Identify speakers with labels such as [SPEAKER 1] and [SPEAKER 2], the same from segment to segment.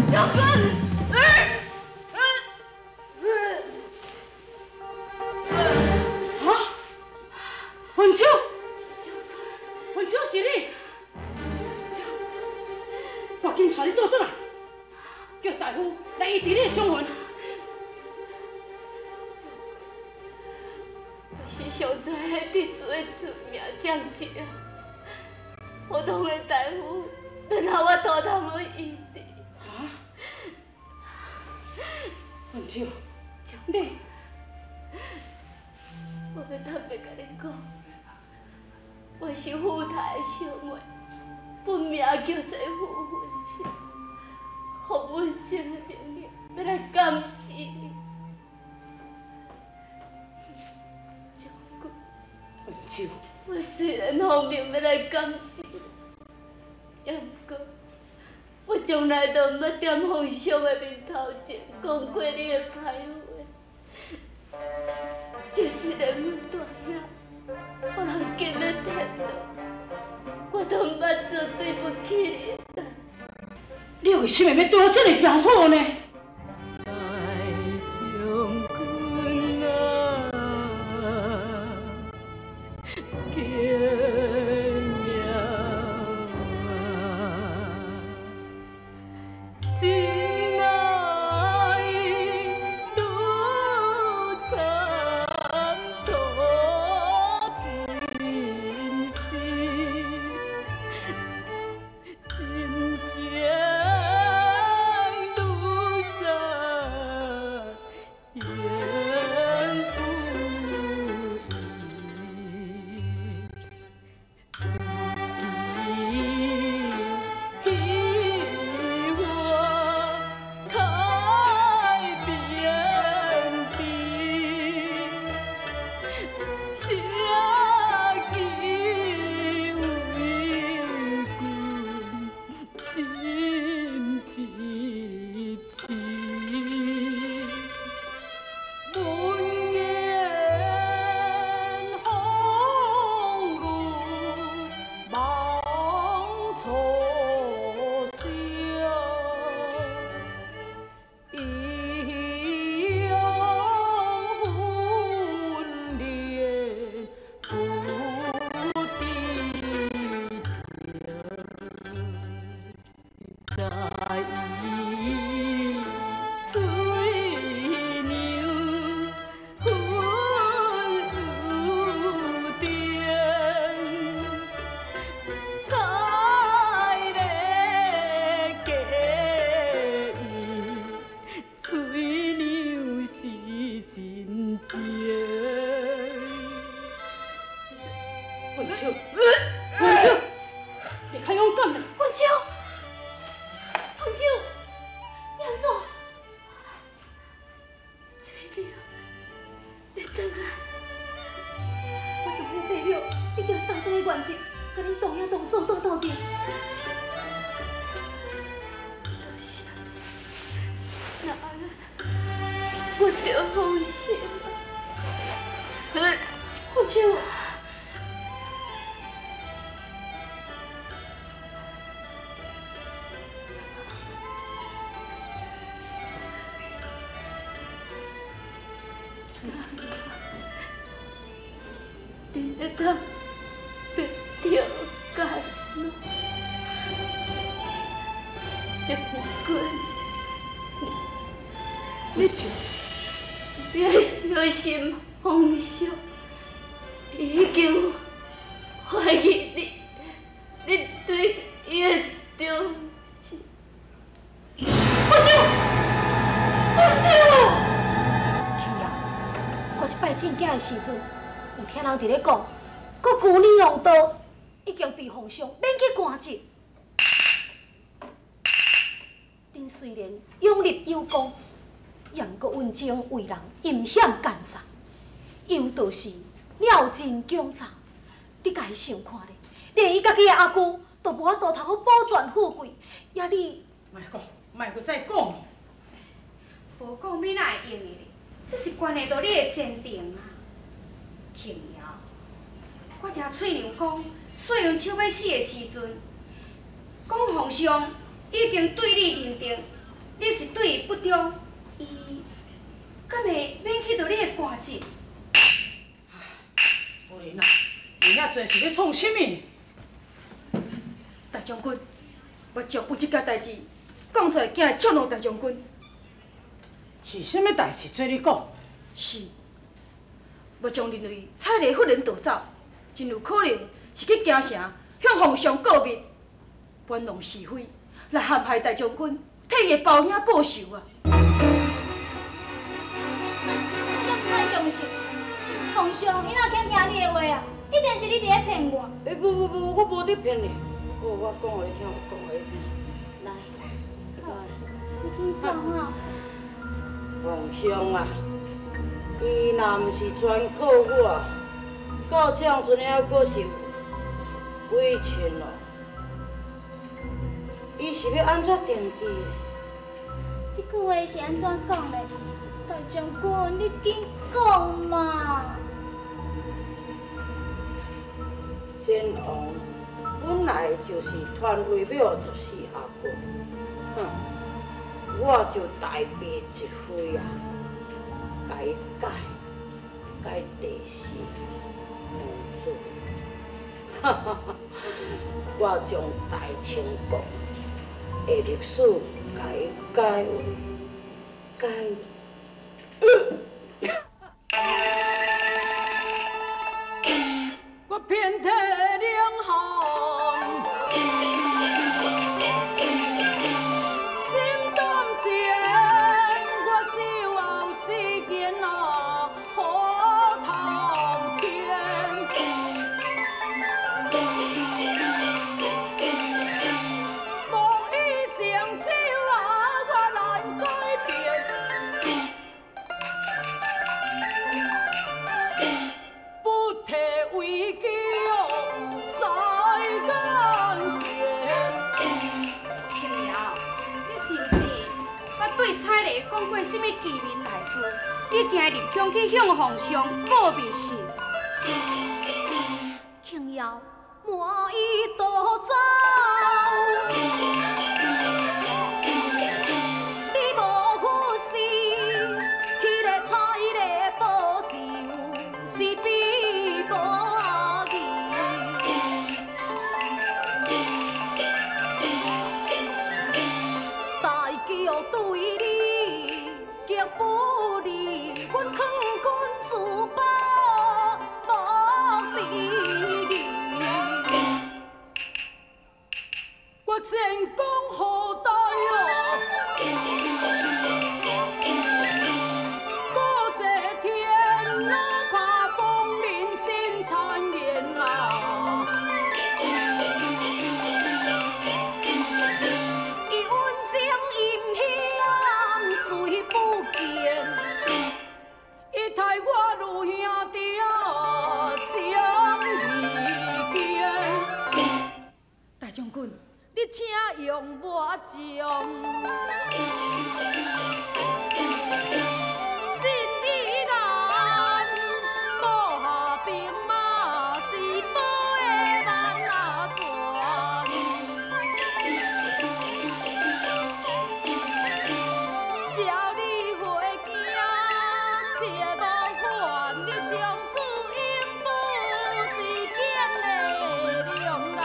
[SPEAKER 1] 将军，
[SPEAKER 2] 啊！云秋，云秋是你，赶紧带你倒转来，叫大夫来医治你的伤痕。
[SPEAKER 1] 我是上早伫厝的出名将将，普通的大夫，然后我肚通好医治。
[SPEAKER 2] 啊！云秋，你，
[SPEAKER 1] 我欲坦白共你讲，我是富太的小妹，本名叫做傅云秋，奉文静的命令，欲来监视你。将军，
[SPEAKER 2] 云秋，
[SPEAKER 1] 我虽然奉命欲来监视你，也毋过我从来都毋捌踮皇上的面头前讲过你的歹话，就是连阮大兄，予人禁欲天堂，我都毋捌做对不起你的代志。
[SPEAKER 2] 你为啥物欲对我这么真好呢？
[SPEAKER 1] 大将军啊，见命啊，真爱愈参透真实，真情愈散言不已，不记花开遍地，写记为君心一痴。闻言风雨梦初醒，一样分离不知情，在翠娘分书顶，彩礼嫁伊，翠娘是真情。
[SPEAKER 2] 云秋，云秋，你较勇敢啦！
[SPEAKER 1] 云秋，云秋，你按怎？翠娘，你转来。我将阮伯母已经送转去原籍，共恁同兄同嫂住斗阵。多谢，那按呢，我就放心了。云秋。恁会当白头偕老，将军，你你爱小心皇上，已经怀疑你，你对伊的忠心。
[SPEAKER 3] 云秋，云秋，庆爷，我这摆进京的时阵，有听人伫咧讲，阁旧年王道已经被皇上免去官职。恁虽然拥立有功，也毋过文静为人阴险奸诈，又就是鸟尽弓藏。你家己想看咧，连伊家己的阿舅都无法度通好保全富贵，也你
[SPEAKER 2] 莫讲，莫阁再讲。
[SPEAKER 4] 无讲欲哪会用的咧？这是关系到你的前程啊！庆瑶，我听翠娘讲，细云秋欲死的时阵，讲皇上已经对你认定，你是对伊不忠，伊敢会免去著你的官职？
[SPEAKER 2] 夫人啊，你遐济是咧创啥物？
[SPEAKER 5] 大将军，我将有一件代志讲出来，惊会触怒大将军。
[SPEAKER 2] 是啥物代志？做你讲。
[SPEAKER 5] 是，我将认为彩丽忽然逃走，真有可能是去京城向皇上告密，搬弄是非，来陷害大将军，替伊的胞兄报仇啊！
[SPEAKER 6] 我才不爱相信，皇上伊哪肯听你的话啊？一定是你伫咧骗我。
[SPEAKER 2] 欸，不不不，我无伫骗你。好，我讲予你听，我讲予你听。
[SPEAKER 6] 来，来，你紧讲啊！
[SPEAKER 2] 皇上啊，伊若毋是专靠我，到这阵还阁是委屈咯。伊是欲按怎定计？
[SPEAKER 6] 这句话是按怎讲的？大将军，你紧讲嘛！
[SPEAKER 2] 先王本来就是传位予14阿哥，哼，我就大笔一挥啊，共伊改改第四王子，哈哈哈！我将大清国的历史共伊改为改。
[SPEAKER 7] 我遍体鳞伤，心胆战，我只有死囡仔好头天。无医成手啊，我难改变。不提危机哦，在眼前。
[SPEAKER 4] 庆瑶，你是毋是捌对彩丽讲过啥物机密大事？你惊入宫去向皇上告密是？
[SPEAKER 3] 庆瑶满意逃走，你无忽视彼个彩丽报仇是非无义。大局对你极不利，阮劝君自保莫迟疑。
[SPEAKER 7] 我战功何代哦？古这天哪，怕风林真残言啊！
[SPEAKER 3] 伊温情阴险虽不见，
[SPEAKER 7] 伊待我如兄弟啊，情义坚。
[SPEAKER 5] 大将军，你请容我将
[SPEAKER 7] 进医难，无下兵马是保的万啊全。照你回京，切莫烦，你从此永不是见的两难。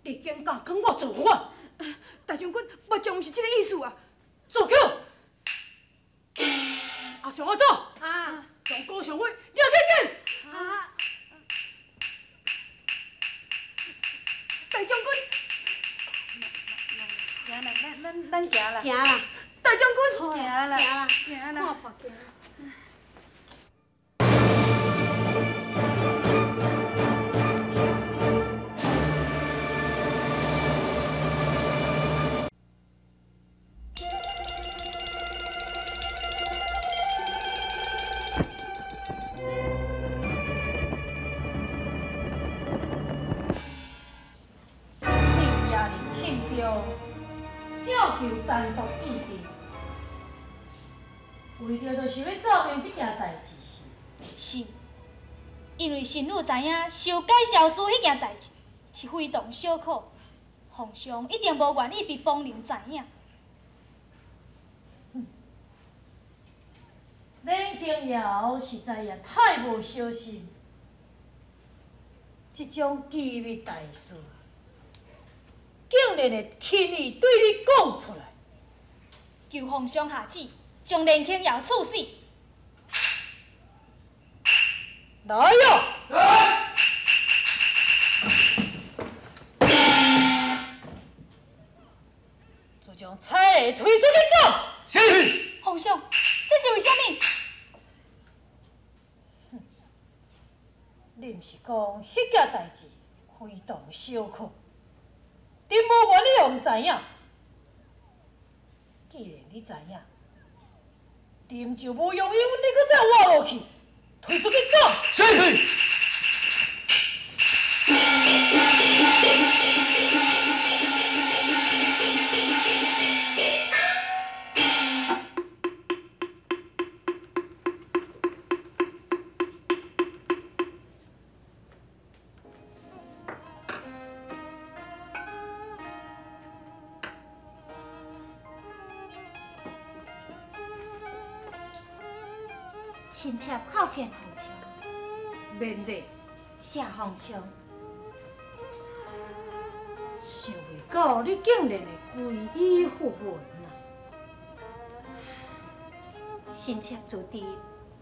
[SPEAKER 2] 你竟敢讲我造反？
[SPEAKER 5] 大将军，我将毋是这个意思啊！
[SPEAKER 2] 做桥，阿祥阿祖，
[SPEAKER 5] 啊
[SPEAKER 2] 将高尚辉抓紧紧。
[SPEAKER 5] 啊！大将军，
[SPEAKER 8] 行啦，咱行啦，
[SPEAKER 6] 行啦，
[SPEAKER 5] 大将军，
[SPEAKER 8] 行啦，
[SPEAKER 6] 行啦，
[SPEAKER 8] 行啦。
[SPEAKER 6] 看破行。
[SPEAKER 9] 你夜日唱叫，要求单独见面。为著就是欲查明這件代誌是？
[SPEAKER 6] 是，因為神女知影修改詔書彼件代誌是非同小可，皇上一定無願意被旁人知影。
[SPEAKER 9] 連清瑤實在也太無小心，這種機密大事，竟然會輕易對你講出來。
[SPEAKER 6] 求皇上下旨，將連清瑤處死。
[SPEAKER 9] 來喲！來！就將彩麗推出去斬。
[SPEAKER 10] 是。
[SPEAKER 6] 皇上，這是為啥物？
[SPEAKER 9] 你毋是講彼件代誌非同小可，朕無願意予人知影。既然你知影，朕就無容許你閣再活落去，推出去斬。
[SPEAKER 10] 是。
[SPEAKER 4] 臣妾叩见皇上。
[SPEAKER 2] 免礼。
[SPEAKER 4] 谢皇上。
[SPEAKER 9] 想袂到你竟然会皈依佛门啊！
[SPEAKER 4] 臣妾自知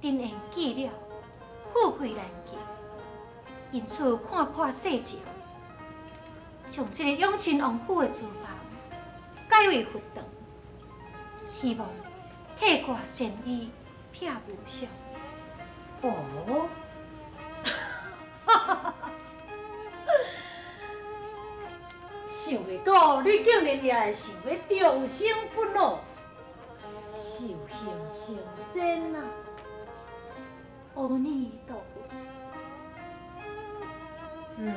[SPEAKER 4] 尘缘既了，富贵难继，因此看破世情，将这个永亲王府的厨房改为佛堂，希望替挂善意，撇无想。
[SPEAKER 9] 哦，想袂到你竟然也会想欲长生不老，修行成仙啊！
[SPEAKER 4] 阿弥陀佛。
[SPEAKER 9] 嗯，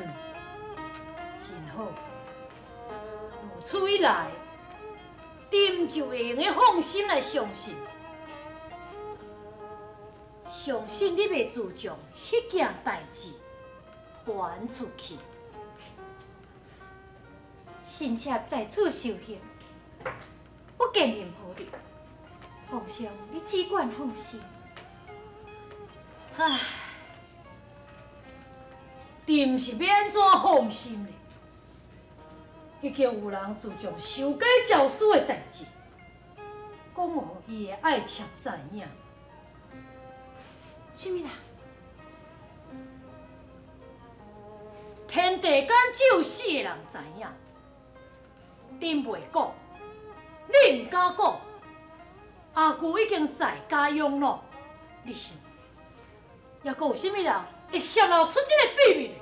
[SPEAKER 9] 真好。如此一來，朕就會用得放心來相信。相信你袂自將彼件代誌傳出去。
[SPEAKER 4] 臣妾在此修行，不見任何人。皇上，你只管放心。
[SPEAKER 9] 唉，朕是欲按怎放心呢？已經有人自將修改詔書的代誌，講予伊的愛妾知影。
[SPEAKER 4] 啥物人？
[SPEAKER 9] 天地間只有四个人知影，朕袂講，你毋敢講。阿舅已經在家養老，你想，猶閣有啥物人會泄露出這個秘密呢？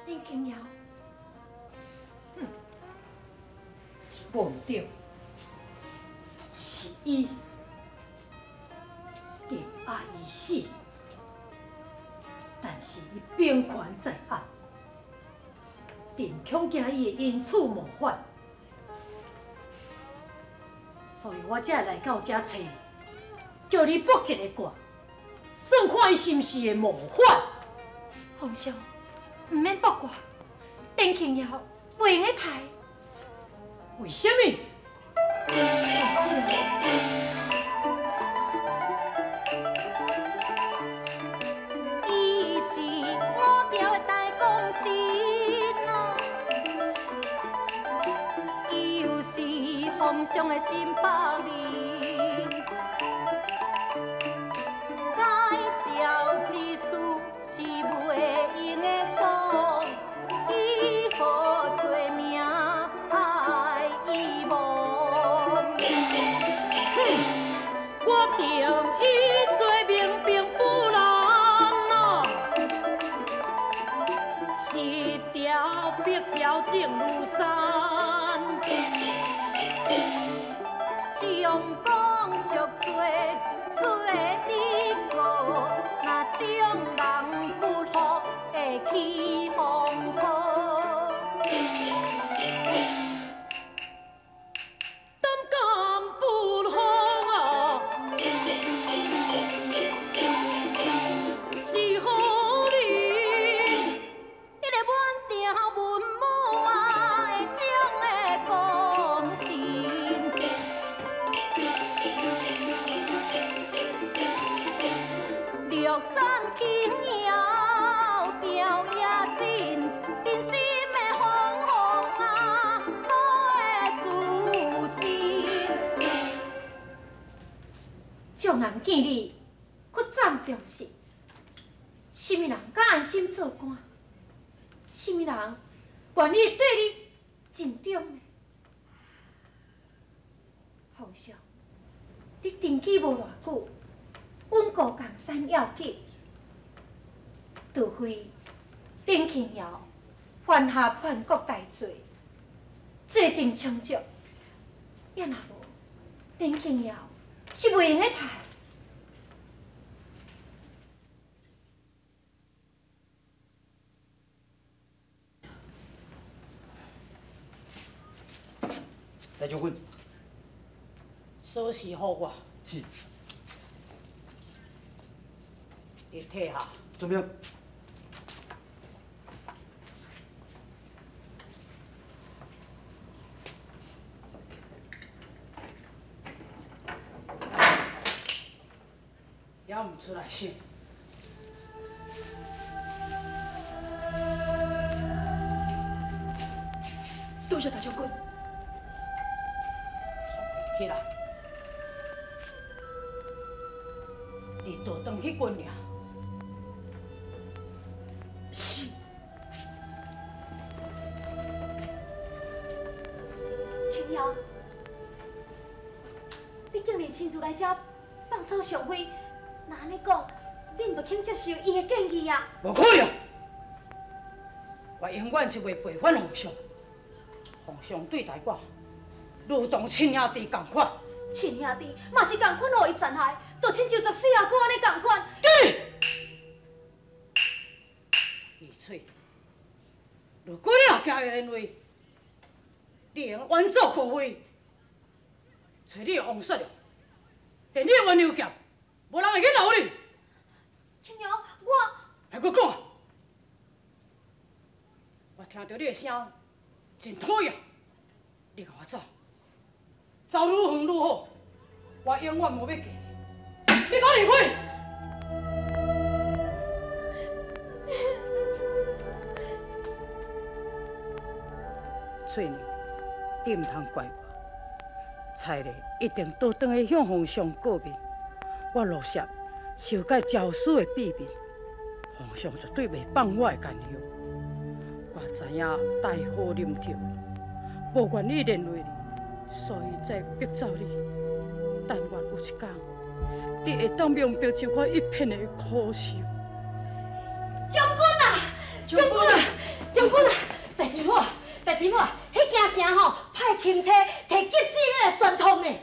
[SPEAKER 4] 林清瑤，
[SPEAKER 9] 哼，無毋對，是伊。朕愛伊死，但是伊兵權在握，朕恐驚伊會因此謀反，所以我才會來到遮揣你，叫你卜一個卦，算看伊是毋是會謀反。
[SPEAKER 4] 皇上，毋免卜卦，連慶瑤袂用得刣。
[SPEAKER 9] 為啥物？
[SPEAKER 4] 皇上。皇上的心腹人，改朝之事是袂用的讲，以何罪名害伊亡？
[SPEAKER 9] 哼，我定伊罪名并不难啊，十条八条证如山。
[SPEAKER 4] 将讲
[SPEAKER 3] 眾人見你閣佔忠實，啥物人敢安心做官？啥物人願意對你盡忠呢？皇上，你登基無偌久，穩固江山要緊，除非林慶堯犯下叛國大罪，罪證充足，也若無，林慶堯是袂用得刣。
[SPEAKER 10] 大將軍，
[SPEAKER 2] 鎖匙予我。
[SPEAKER 10] 是。
[SPEAKER 2] 你退下。
[SPEAKER 10] 遵命。
[SPEAKER 2] 也毋出来想。
[SPEAKER 5] 多谢大将军。
[SPEAKER 2] 起来，你倒转去军营。
[SPEAKER 5] 是。
[SPEAKER 3] 庆瑶，你竟然親自來遮放走上妃，若按呢講，你毋著肯接受伊的建議啊？
[SPEAKER 2] 無可能！我永遠是袂背反皇上，皇上對待我，如同親兄弟仝款。
[SPEAKER 3] 親兄弟嘛是仝款，予伊殘害，就親像十四阿哥按呢仝款。
[SPEAKER 2] 對。玉翠，如果你若行来连位，你会用远走高飞，揣你的王雪了，连你的鸳鸯剑，无人会去留你。
[SPEAKER 3] 庆瑶，我
[SPEAKER 2] 还阁讲啊！我听著你的声，真讨厌。你共我走，走愈远愈好。我永远无欲见你。你共我离开！翠娘，你毋通怪我。蔡丽一定倒转去向皇上告密，我落雪修改诏书的秘密，皇上绝对袂放我的干休。我知影大祸临头，无愿意连累你，所以才逼走你。但愿有一天，你会当明白这我一片的苦心。
[SPEAKER 3] 将军啊，将军啊，将军啊，大师母，大师母，彼京城吼派钦差提急旨要来宣通呢。
[SPEAKER 7] 心。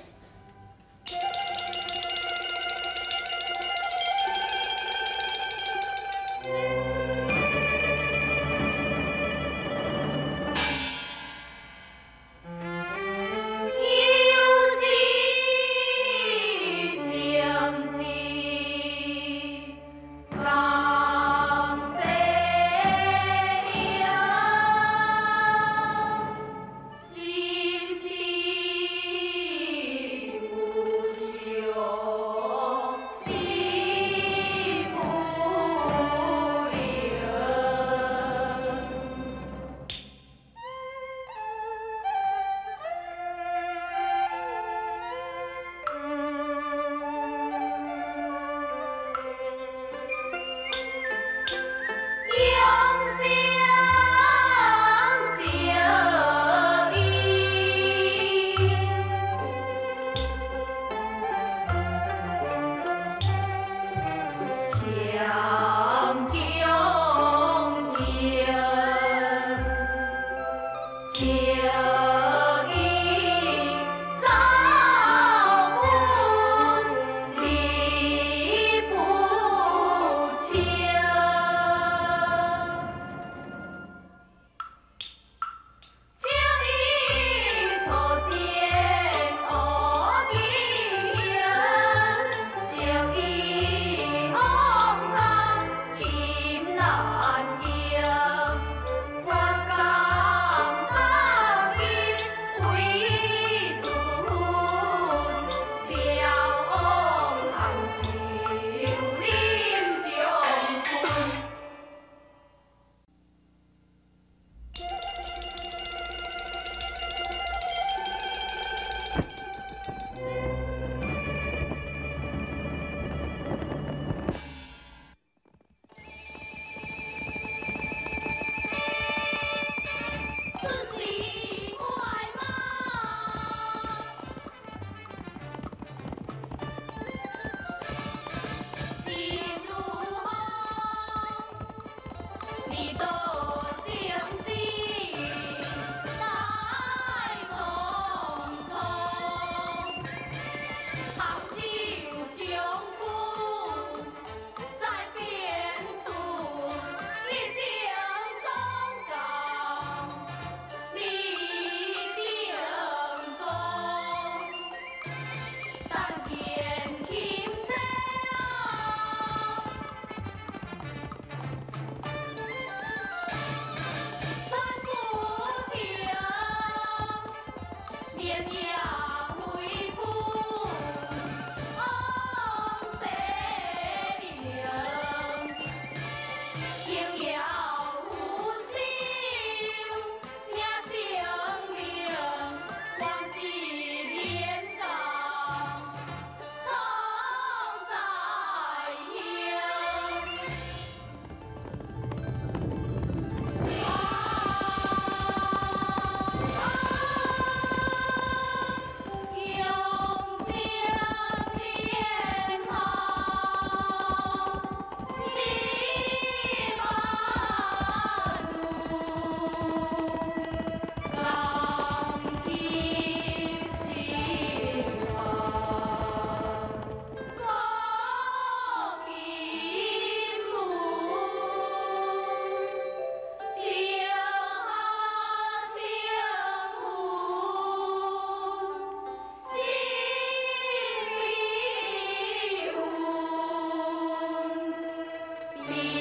[SPEAKER 7] 你。